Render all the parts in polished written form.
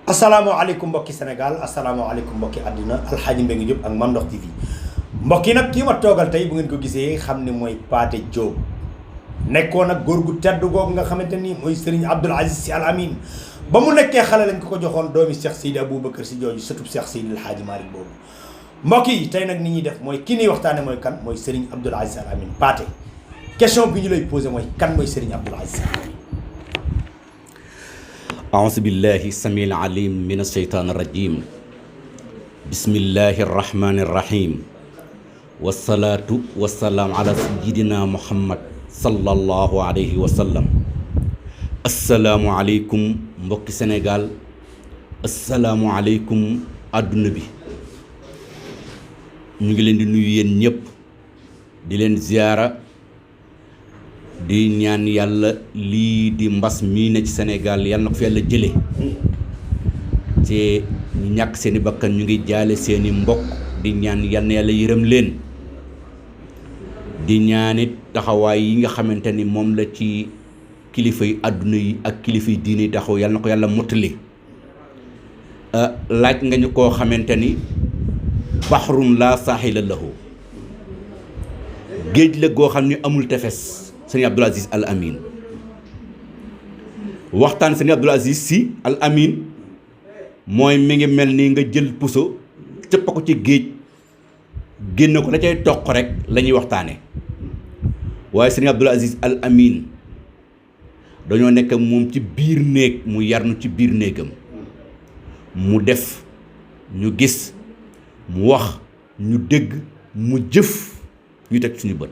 asalaamaaleykum mbokki Sénégal asalaamaaleykum mbokki àddina Alxaaji Mbengue Diop ak Mame Ndokh TV mbokk yi nag kii ma toogal tey bu ngeen ko gisee xam ne mooy Pathé Diop nekkoon nag góor gu tedd googu nga xamante ni mooy Serigne Abdoul Aziz Sy Al Amine ba mu nekkee xale lañ ko joxoon doomi Cheikh Seydi Aboubacar Sy jooju sëtub Cheikh Seydi El Hadji Malick boobu mbokk yi tey nag ni ñuy def mooy ki ñuy waxtaane mooy kan mooy Serigne Abdoul Aziz Sy Al Amine Pathé question bi ñu lay posé mooy kan mooy Serigne Abdoul Aziz Sy Al Amine. أعوذ بالله السميع العليم من الشيطان الرجيم بسم الله الرحمن الرحيم والصلاة والسلام على سيدنا محمد صلى الله عليه وسلم السلام عليكم mbokki Sénégal السلام عليكم àdduna bi ñu ngi leen di nuyu yéen ñëpp di leen ziyaara di ñaan yàlla lii di mbas mii ne ci Sénégal yàlla na ko fi yàlla jële ci ñu ñàkk seeni bakkan ñu ngi jaale seeni mbokk di ñaan yal na yàlla yërëm leen di ñaanit taxawaay yi nga xamante ni moom la ci kilifa yi àdduna yi ak kilifa yi diine yi taxaw yàlla na ko yàlla mottali laaj nga ñu koo xamante ni baxrun laa saaxila lahu géej la goo xam ni amul tefes Serigne Abdoul Aziz Al Amine waxtaan Serigne Abdoul Aziz Sy Al Amine mooy mi ngi mel ni nga jël puso cëpp ko ci géej génn ko la cay toq rek la ñuy waxtaane waaye Serigne Abdoul Aziz Al Amine dañoo nekk moom ci biir néeg mu yarnu ci biir néegam mu def ñu gis mu wax ñu dégg mu jëf ñu teg suñu bët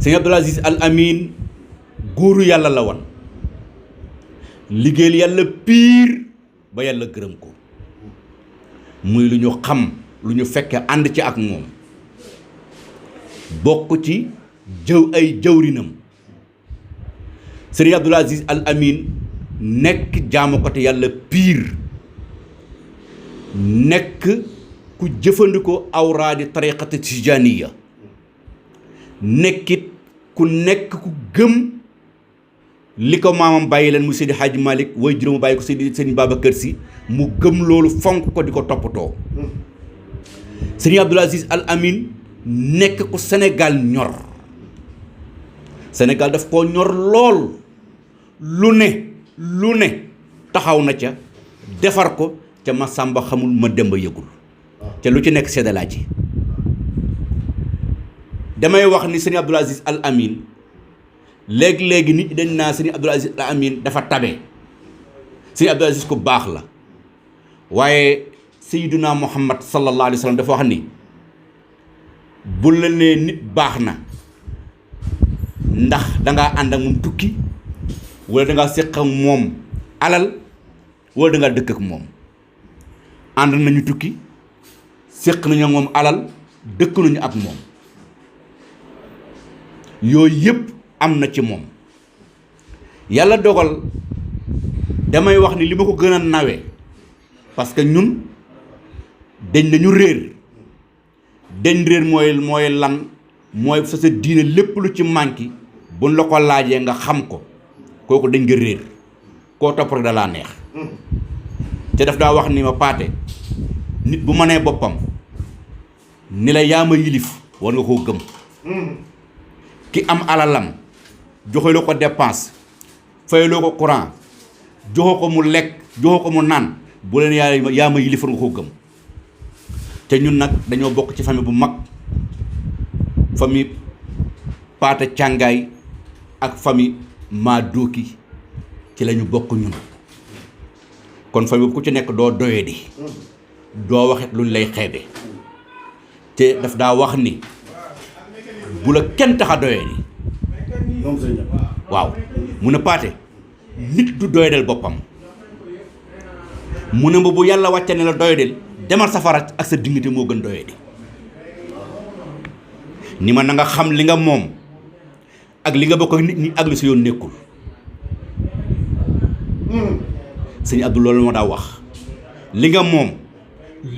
Serigne Abdoul Aziz Al Amine góoru yàlla la woon liggéeyal yàlla piir ba yàlla gërëm ko muy lu ñu xam lu ñu fekke ànd ci ak moom bokk ci ay jawrinam Serigne Abdoul Aziz Al Amine nekk jaamukatu yàlla piir nekk ku jëfandikoo awraadi tariqati tijaniya nekkit ku nekk ku gëm li ko maamam bàyyi leen mu Seydi Hadji Malick way juróom bàyyi ko Seydi Babacar Sy mu gëm loolu fonk ko di ko toppatoo Serigne Abdoul Aziz Al Amine nekk ku Sénégal ñor Sénégal daf koo ñor lool lu ne taxaw na ca defar ko ca ma sàmba xamul ma demba yëgul ca lu ci nekk seddalaa ji damay wax ni Serigne Abdoul Aziz Al Amine léegi-léegi nit ñi dañ naa Serigne Abdoul Aziz Al Amine dafa tabe Serigne Abdoul Aziz ku baax la waaye Sayyiduna Muhammad sallallahu alayhi wa sallam dafa wax ni bu la nee nit baax na ndax dangaa ànd ak moom tukki wala dangaa séq ak moom alal wala dangaa dëkk ak moom ànd nañu tukki séq nañu ak moom alal dëkk nañu ak moom yooyu yëpp am na ci moom yàlla dogal damay wax ni li ma ko gën a nawe parce que ñun dañ nañu réer mooy lan mooy sa diine lépp lu ci manqué buñ la ko laajee nga xam ko kooku dañ nga réer koo topp rek da laa neex te daf daa wax ni ma Pathé nit bu mënee boppam ni la yaa ma yilif war nga koo gëm ki am alalam joxe ko dépense fayaloo ko courant joxo ko mu lekk joxo ko mu naan bu leen yaa ma yilif nga koo gëm te ñun nag dañoo bokk ci famille bu mag famille Pathé Càngaay ak famille maa dooki ci la ñu bokk ñun kon famille bu ku ci nekk doo doye di doo waxet luñ lay xeebe te daf daa wax ni bu la kenn tax a doyee di waaw mu ne Pathé nit du doyadel boppam mu ne ma bu yàlla wàcce ne la doyadel demal safara ak sa dignité moo gën doyee di ni ma na nga xam li nga moom ak li nga bokk ak nit ñi ak li sa yoon nekkul sëñ Abdou loolu moo daa wax li nga moom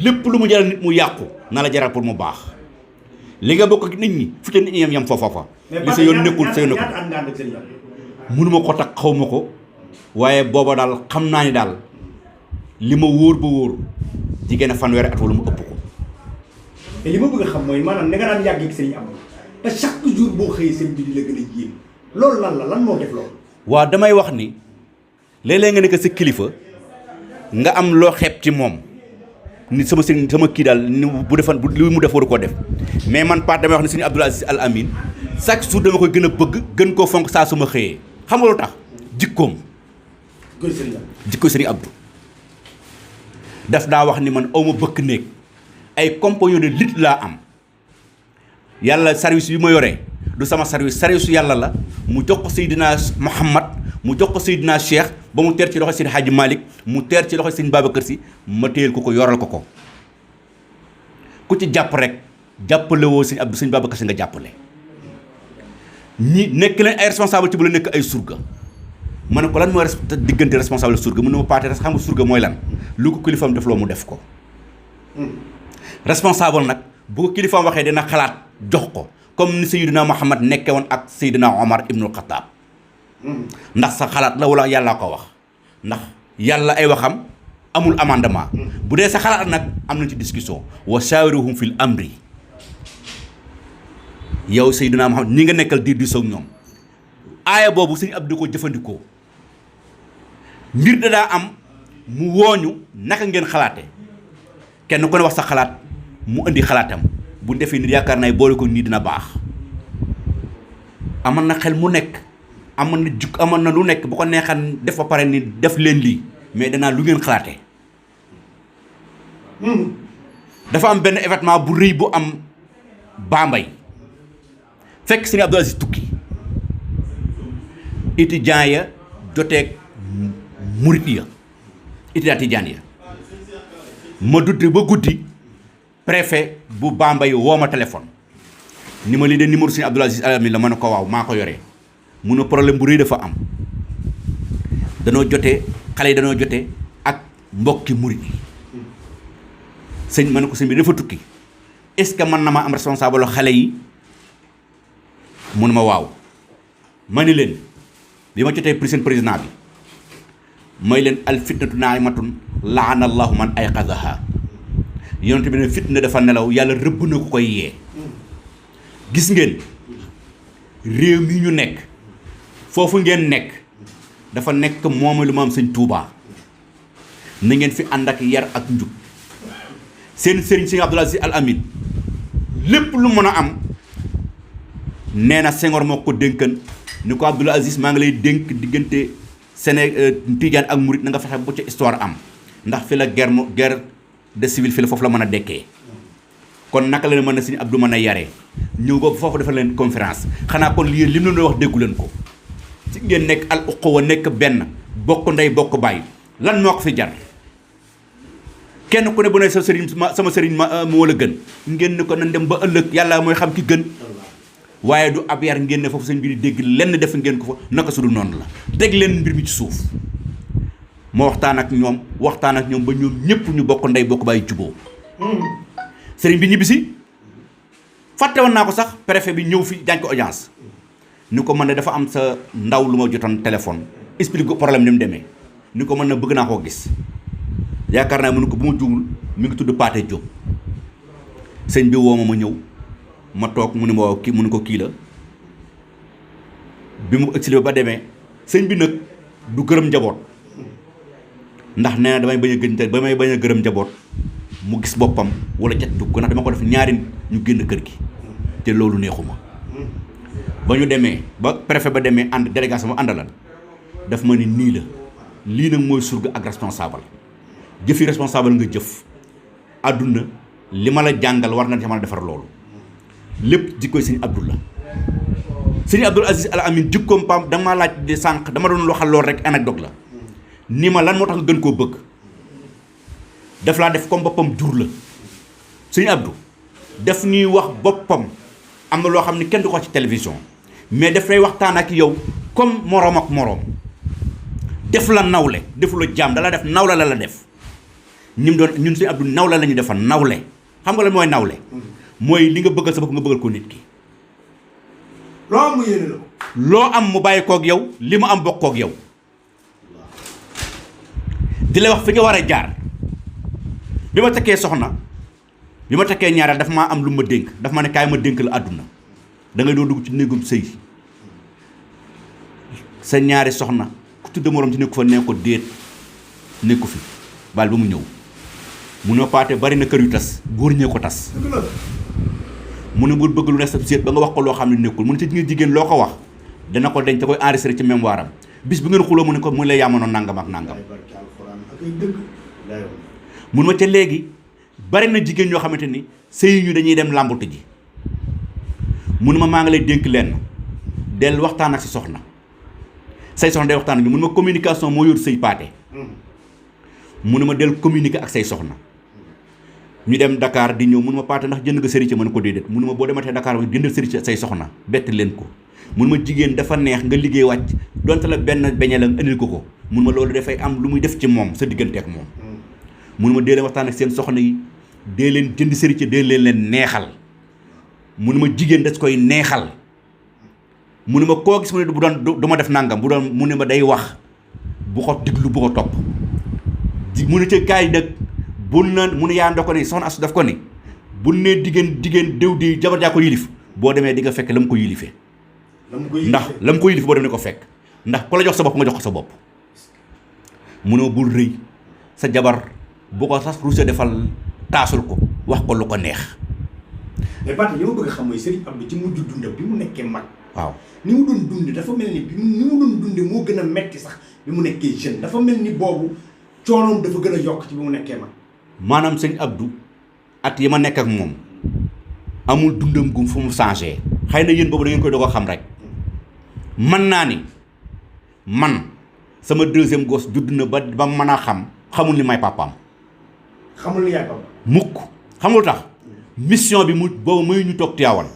lépp lu mu jaral nit mu yàqu na la jaral pour mu baax li nga bokk ak nit ñi fu ca nit ñi yam foofa li sa yoon nekkul sa yoon nekkul mënuma ko takk xaw ma ko waaye booba daal xam naa ni daal li ma wóor ba wóor jigéen a fanweeri at wala mu ëpp ko. te li ma bëgg a xam mooy maanaam na nga daan yàgg ak sëriñ Abdou te chaque jour boo xëyee sëriñ bi di la gën a yéem loolu lan moo def loolu. waaw damay wax ni léeg-léeg nga nekk sa kilifa nga am loo xeeb ci moom ni sama sëriñ sama kii daal ni bu defan li mu def waru koo def mais man Paate damay wax ni sëriñ Abdoul Aziz Al Amine chaque jour dama koy gën a bëgg gën koo fonk saa su ma xëyee xam nga lu tax jikkoom. jikko sëriñ Abdou daf daa wax ni man aw ma bëkk néeg ay compagnons de lutte laa am yàlla service yu ma yoree du sama service yàlla la mu jox ko Seydina Muhammad mu jox ko Seydina Cheikh ba mu teer ci loxo Seydi Hadji Malick mu teer ci loxo Sëriñ Babacar Sy ma téyel ko yoral ko ku ci jàpp rek jàppale woo Sëriñ Abdou Sëriñ Babacar Sy nga jàppale ñi nekk leen ay responsable ci bu la nekk ay surga ma ne ko lan mooy diggante responsable surga mu ne ma Paate xam nga surga mooy lan lu ko kilifaam def loo mu def ko responsable nag bu ko kilifaam waxee dina xalaat jox ko comme ni Seydina Muhammad nekke woon ak Seydina Omar ibnul Xataab ndax sa xalaat la wala yàllaa ko wax ndax yàlla ay waxam amul amendement bu dee sa xalaat nag am nañ ci discussion wa shaawiruhum fil amri yow Seydina Muhammad ñi nga nekkal di soog ñoom aaya boobu Sëriñ Abdou ko jëfandikoo mbir da daa am mu wooñu naka ngeen xalaate kenn ku ne wax sa xalaat mu indi xalaatam bu defee nit yaakaar naa boole ko nii dina baax amoon na xel mu nekk amoon na jukk amoon na lu nekk bu ko neexan def ba pare ni def leen lii mais danaa lu ngeen xalaatee dafa am benn événement bu rëy bu am Bambey fekk Sëriñ Abdou Aziz tukki étudiant ya joteeg murit ya étudiant tijaan ya ma dudd ba guddi préfet bu Bambey woo ma téléphone ni ma lii de numéro Sëriñ Abdoul Aziz Al Amine la ma ne ko waaw maa ko yoree mun na problème bu rëy dafa am danoo jotee xale yi danoo jotee ak mbokki murit yi sëñ ma ne ko sëñ bi dafa tukki est-ce que man na ma am responsable xale yi mun ma waaw ma ni leen bi ma jotee seen président bi may leen al fitnatu naimatun laana allahu man ayqadaha yonent bi ne fitna dafa nelaw yàlla rëbb na ko koy yee gis ngeen réew mi ñu nekk foofu ngeen nekk dafa nekk moom lu ma am sëñ Tuubaa na ngeen fi ànd ak yar ak njub seen sëriñ Sëriñ Abdoul Aziz Al Amine lépp lu mën a am nee na Senghor moo ko dénkan ni ko Abdoul Aziz maa ngi lay dénk diggante Tijaan ak Murit na nga fexe bu ca histoire am ndax fi la guerre de civil fi la foofu la mën a dekkee kon naka la mën a Sëriñ Abdou mën a yaree ñëw boobu foofu dafa leen conférence xanaa kon lii lim leen doon wax déggu leen ko ci ngeen nekk al uquwa nekk benn bokk ndey bokk bàyyi lan moo ko fi jar kenn ku ne bu ne sa sëriñ sama sëriñ moo la gën ngeen ne ko nan dem ba ëllëg yàlla mooy xam ki gën waaye du ab yar ngeen ne foofu sëñ bi di dégg lenn def ngeen ko fa naka su dul noonu la teg leen mbir mi ci suuf ma waxtaan ak ñoom ba ñoom ñëpp ñu bokk ndey bokk bàyyi juboo sëriñ bi ñibbisi fàtte woon naa ko sax préfet bi ñëw fi jaañ ko audience ni ko mën ne dafa am sa ndaw lu ma jotoon téléphone explique ko problème ni mu demee ni ko mën na bëgg naa koo gis yaakaar naa mënu ko bu ma juumul mi ngi tudd Paate Diop sëñ bi woo ma ñëw ma toog mu ne ma waaw kii mu ne ko kii la bi mu expliqué ba demee sëñ bi nag du gërëm njaboot ndax nee na damay bañ a gërëm njaboot mu gis boppam wala cat dugg ko ndax dama ko def ñaari ñu génn kër gi te loolu neexuma ba ñu demee ba préfet ba demee ànd délégation ba àndalal daf ma ni nii la lii nag mooy surga ak responsable jëfi responsable nga jëf àdduna li ma la jàngal war nga ci mën a defar loolu lépp jikkoy Sëriñ Abdou la Sëriñ Abdoul Aziz Al Amine jikkoom pam danga maa laaj di sànq dama doon waxal loolu rek anecdote la ni ma lan moo tax nga gën koo bëgg daf laa def comme boppam jur la Sëriñ Abdou daf ñuy wax boppam am na loo xam ne kenn du ko wax ci télévision mais daf lay waxtaan ak yow comme moroom ak moroom def la nawle defu la jaam dala def nawle la def ñun Sëriñ Abdou nawle la ñu defal nawle xam nga la mooy nawle mooy li nga bëggal sa bopp nga bëggal ko nit ki loo am mu yéene la ko loo am mu bàyyi koog yow li mu am bokk koog yow di la wax fi nga war a jaar. bi ma takkee soxna bi ma takkee ñaareel dafa maa am lu ma dénk dafa ma ne kaay ma dénk la àdduna da ngay doon dugg ci néegum sëy sa ñaari soxna ku tudd morom ci nekku fa nee ko déet nekku fi baal ba mu ñëw mu ne paate bari na kër yu tas góor ñee ko tas mu ne bu bëgg lu ne sa seet ba nga wax ko loo xam ne nekkul mu ne ci jigéen loo ko wax dana ko denc te koy enregistré ci mémoire am bis bu ngeen xuloo mu ne ko mu lay yaamanoon nangam ak nangam mun ma ca léegi bari na jigéen ñoo xamante ni sëy ñu dañuy dem làmbatu ji mun ma maa ngi lay dénk lenn del waxtaan ak si soxna say soxna day waxtaan ak ñu mun ma communication moo yor sëy paate mun ma del communiquer ak say soxna ñu dem Dakar di ñëw mun ma paate ndax jënd nga sëriñ mën ko déedéet mun ma boo dematee Dakar ba jëndal sëriñ say soxna bett leen ko mun ma jigéen dafa neex nga liggéey wàcc donte la benn beñe la indil ko mun ma loolu dafay am lu muy def ci moom sa diggante ak moom mun ma dee leen waxtaan ak seen soxna yi dee leen jënd sëriñ dee leen neexal mun ma jigéen das koy neexal mu ne ma koo gis mu ne bu doon du ma def nangam bu doon mu ne ma day wax bu ko diglu bu ko topp mu ne ca kaay nag bu na mu ne yaa nda ko ni soxna asu daf ko ni bu ne diggéen déw di jabar jaa ko yilif boo demee di nga fekk la mu ko yilifee ndax la mu ko yilif boo demee ko fekk ndax ku la jox sa bopp nga jox ko sa bopp mu ne ma bul rëy sa jabar bu ko sax ruuse defal taasul ko wax ko lu ko neex mais Pathé li ma bëgg a xam mooy Serigne Abdou ci mujj dundam bi mu nekkee mag waaw ni mu doon dunde dafa mel ni ni mu doon dunde moo gën a metti sax bi mu nekkee jeune dafa mel ni boobu coonoom dafa gën a yokk ci bi mu nekkee mag maanaam sëñ Abdou at yi ma nekk ak moom amul dundam gum fu mu changé xëy na yéen boobu da ngeen koy doog a xam rek man naa ni man sama deuxième gosse judd na ba mën a xamul ni may papaam xamul ni yaay papa mukk xamul tax mission bi mu boobu muy ñu toog Tiwaawan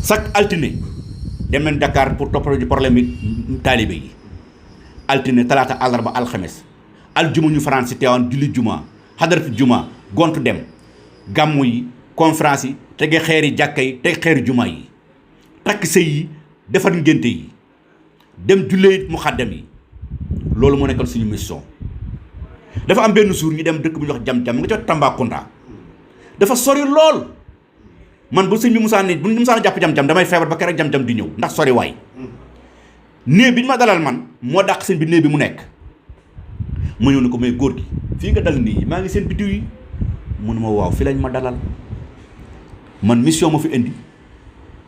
chaque altine dem nañ Dakar pour toppatoo ji problème yi taalibe yi altine talaata àllarba alxames aljuma ñu fanaan si Tiwaawan julli juma xadaratu juma gont dem gàmmu yi conférence yi tege xeeri jàkka yi tege xeeri juma yi takk sëy yi defar ngénte yi dem jullee mu xaddam yi loolu moo nekkoon suñu mission dafa am benn jour ñu dem dëkk bu ñu wax jam-jam nga ca Tambacounda dafa sori lool man bu sëñ bi Moussa ni bu Moussa jàpp jam-jam damay feebar ba keroog jam-jam di ñëw ndax sori waay néeg bi ñu ma dalal man moo dàq sëñ bi néeg bi mu nekk ma ñëw ne ko mais góor gi fii nga dal nii maa ngi seen bitiw yi mu ne ma waaw fi lañ ma dalal man mission ma fi indi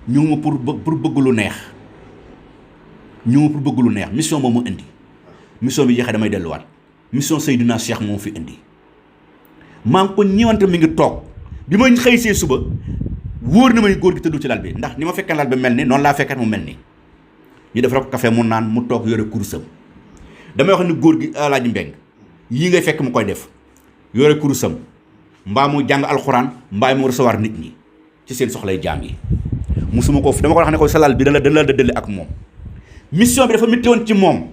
ñëw ma pour bëgg lu neex ñëw ma pour bëgg lu neex mission moom ma indi mission bi jeexee damay delluwaat mission Seydina Cheikh moom fi indi maa ngi ko ñëwante mi ngi toog bi ma xëy see suba wóor na ma góor gi tëddu ci lal bi ndax ni ma fekkee lal bi mel ni noonu laa fekkee mu mel ni ñu def rek café mu naan mu toog yore kurusam damay wax ni góor gi Alaaji Mbeng yii ngay fekk mu koy def yore kurusam mbaa mu jàng alxuraan mbaa mu recevoir nit ñi ci seen soxlay jaam yi musuma ko dama ko wax ne ko sa lal bi dana la dëddale ak moom mission bi dafa métti woon ci moom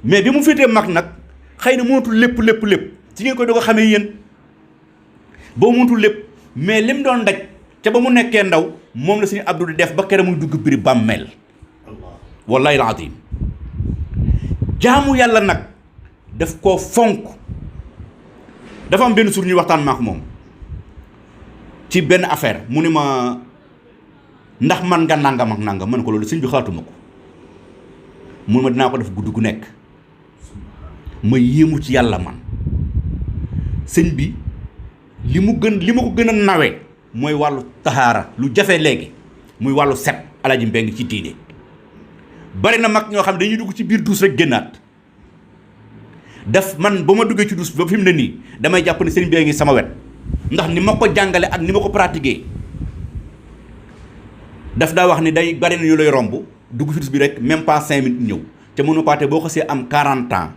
mais bi mu féetee mag nag xëy na mënatul lépp ci ngeen koy doog a xamee yéen boobu mënatul lépp mais lim doon daj ca ba mu nekkee ndaw moom la suñu Abdou di def ba kere muy dugg biir bàmmeel wallahi alazim jaamu yàlla nag daf koo fonk dafa am benn suur ñuy waxtaan maak moom ci benn affaire mu ni ma ndax man nga nangam ak nangam man ko loolu sëñ bi xaatuma ko mun ma dinaa ko def guddi gu nekk ma yéemu ci yàlla man sëñ bi li ma ko gën a nawee mooy wàllu taxaara lu jafe léegi muy wàllu set Alaaji Mbeng ci diine bari na mag ñoo xam ne dañuy dugg ci biir duus rek génnaat def man ba ma duggee ci duus ba fi mu ne nii damay jàpp ne sëñ bi ngi sama wet ndax ni ma ko jàngale ak ni ma ko pratiquer daf daa wax ni day bari na ñu lay romb dugg ci duus bi rek même pas 5 minutes ñëw te mënu paate boo xasee am 40 ans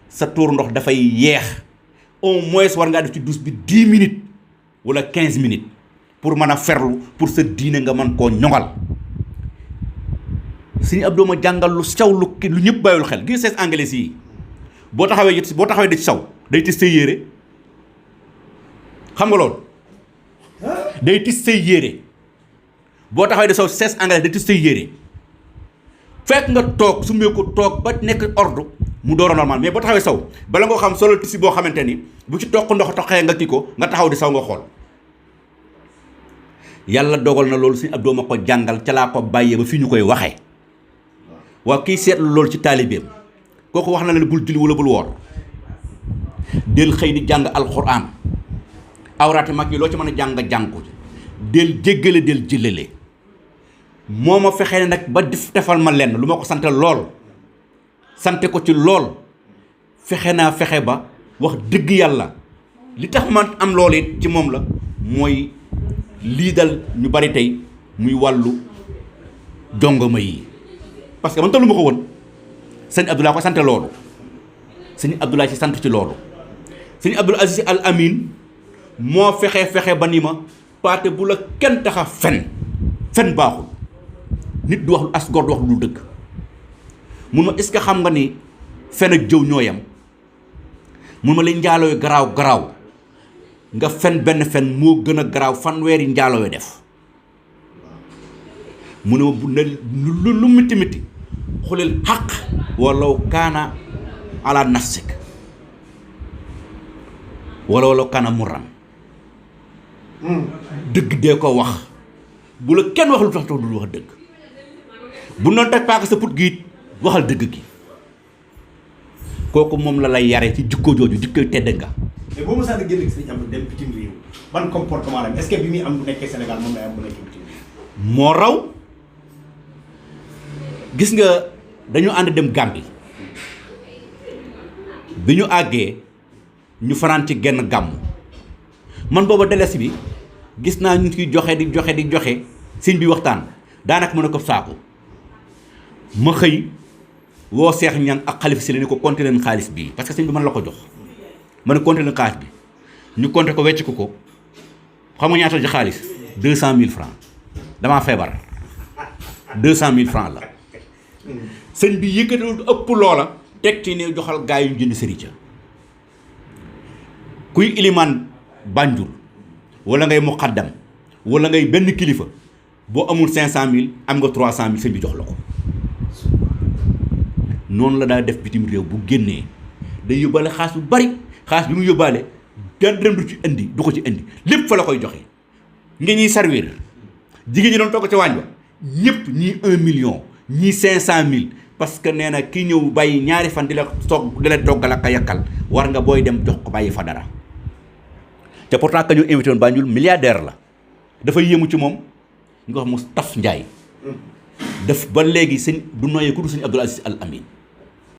sa tuur ndox dafay yeex au moins war ngaa def ci duus bi 10 minutes wala 15 minutes pour mën a ferlu pour sa diine nga mën koo ñoŋal Sëñ Abdou ma jàngal lu saw lu ñëpp bàyyul xel gis nga anglais yi boo taxawee da ci saw day tis say yére xam nga loolu day tis say yére boo taxawee da saw sees anglais day tis say yére fekk nga toog su mee ko toog ba nekk ordre mu door a normal mais boo taxawee saw bala nga xam solo tisi boo xamante ni bu ci toq ndox toqee nga kii ko nga taxaw di saw nga xool yàlla dogal na loolu Sëñ Abdou ma ko jàngal ca laa ko bàyyee ba fii ñu koy waxee waaw kii seetlu loolu ci taalibeem kooku wax na la bul julli wala bul woor del xëy di jàng alxuraan awraati mag yi loo ci mën a jàng nga jàng ko del jéggale del jëlale moo ma fexee nag ba defal ma lenn lu ma ko sante lool sante ko ci lool fexe naa fexe ba wax dëgg yàlla li tax man am loolu it ci moom la mooy lii dal ñu bari tey muy wàllu jongoma yi parce que man talu ma ko woon sëñ Abdoulaye ko sante loolu sëñ Abdoulaye ci sant ci loolu sëñ Abdoul Aziz Al Amin moo fexe ba ni ma Pathé bu la kenn taxa fen baaxul nit du wax lu as góor du wax lu dëgg mun ma est-ce que xam nga ni fen ak jëw ñooyam mun ma li njaalooy garaaw nga fen benn fen moo gën a garaaw fanweeri njaalooy def mu ne ma bu ne lu miti xulil xaq walaw kaana ala nafsik walaw kaana murran dëgg dee ko wax bu la kenn wax lu tax dul wax dëgg bu noonu teg paaka sa put gi it waxal dëgg gi kooku moom la lay yare ci jikko jooju jikkoy tedd nga. mais boo mosaan a génn ak Sëñ Abdou dem bitim réew ban comportement la est-ce que bi muy am bu nekkee Sénégal moom lay am bu nekkee bitim réew. moo raw gis nga dañu ànd dem Gambie bi ñu àggee ñu fanaan ci genn gàmm man booba deles bi gis naa ñu ciy joxe di joxe sëñ bi waxtaan daanaka mën a ko saako ma xëy woo Seex Ñang ak Xalifa si la ni ko compter leen xaalis bii parce que sëñ bi mën la ko jox ma ne compter leen xaalis bi ñu compter ko wecc ko xam nga ñaata ci xaalis 200 000 francs damaa feebar 200 000 francs la sëñ bi yëkkatiwul ëpp loola teg ci ne joxal gaa yu ñu jënd sëriñ ca kuy ilimaan Banjul wala ngay muqaddam wala ngay benn kilifa boo amul 500000 am nga 300000 sëñ bi jox la ko noonu la daa def bitim réew bu génnee day yóbbaale xaalis bu bari xaalis bi mu yóbbaale dërëm du ko ci indi lépp fa la koy joxe nga ñuy servir jigéen ñi doon togg ca waañ ba ñëpp ñii 1 million ñii 500000 parce que nee na ki ñëw bàyyi ñaari fan di la toggal ak a yakkal war nga booy dem jox ko bàyyi fa dara te pourtant ka ñu invité woon Banjul milliardaire la dafa yéemu ci moom ñu ko wax mu taf Njaay def ba léegi sëñ du noyee ku du sëñ Abdoul Aziz Al Amin